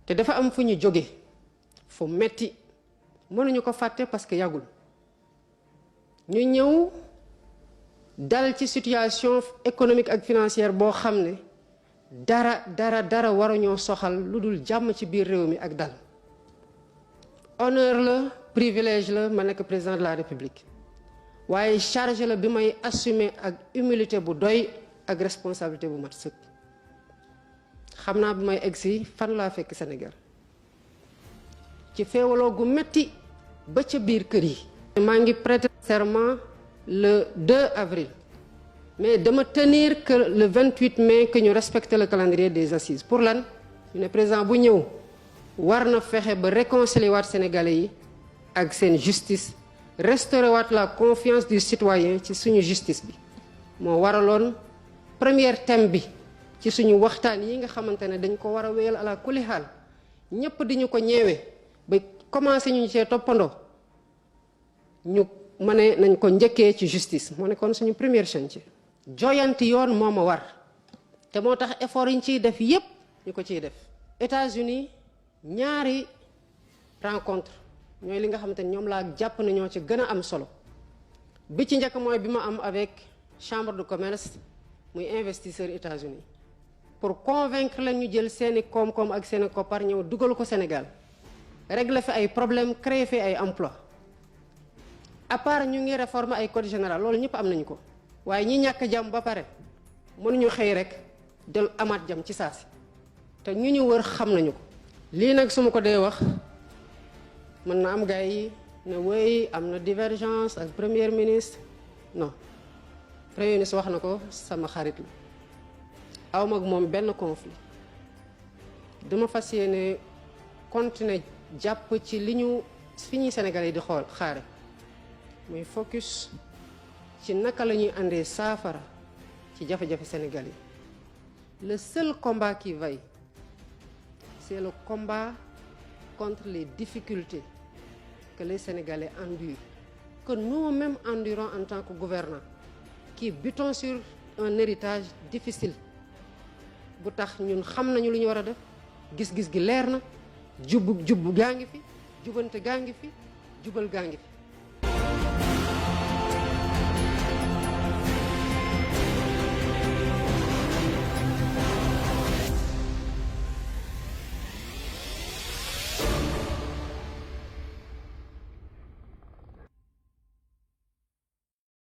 te dafa am fu ñu jóge fu metti mënuñu ko fàtte parce que yàggul ñu ñëw dal ci situation économique ak financière boo xam ne dara waruñoo soxal lu dul jàmm ci biir réew mi ak dal honneur la privilège la ma nekk président de la république waaye charge la bi may assumer ak humilité bu doy ak responsabilité bu mat sëkk xam naa bi may egsi fan laa fekk Sénégal ci féewaloo gu metti ba ca biir kër yi. maa ngi prêter serment le 2 avril mais dama tenir que le 28 mai que ñu respecter le calendrier des assises pour lan ñu ne président bu ñëw war na fexe ba réconcilier waat sénégalais yi ak seen justice restaurer waat la confiance du citoyen ci suñu justice bi moo waraloon premier thème bi ci suñu waxtaan yi nga xamante ne dañ ko war a wéyal ala kulli xaal ñëpp di ñu ko ñeewee ba commencé ñu cee toppandoo ñu ma ne nañ ko njëkkee ci justice moo nekkoon suñu premier chantier. joyanti yoon moo ma war te moo tax effort yi ñu ciy def yépp ñu ko ciy def. États-Unis ñaari rencontre ñooy li nga xamante ne ñoom laa jàpp ne ñoo ci gën a am solo bi ci njëkk mooy bi ma am avec chambre de commerce muy investisseurs États-Unis pour convaincre leen ñu jël seeni koom-koom ak seeni koppar ñëw dugal ko Sénégal régler fi ay problèmes créer fi ay emplois à part ñu ngi réformer ay code général loolu ñëpp am nañu ko waaye ñi ñàkk jàmm ba pare mënuñu xëy rek del amaat jàmm ci saasi te ñu wër xam nañu ko. lii nag su ma ko dee wax mën na am gars yi ne wéy am na divergence ak premier ministre non premier ministre wax na ko sama xarit la awma ak moom benn conflit dama fas yéene continuer jàpp ci li ñu fi ñuy Sénégalais yi di xool xaare muy focus ci naka la ñuy àndee saafara ci jafe-jafe Sénégal yi. Le seul combat qui vaille c'est le combat contre les difficultés que les Sénégalais endurent, que nous-mêmes endurons en tant que gouvernants, qui butons sur un héritage difficile. bu tax ñun xam nañu lu ñu war a def gis-gis gi leer na jubbu gaa ngi fi jubante gaa ngi fi jubal gaa ngi fi.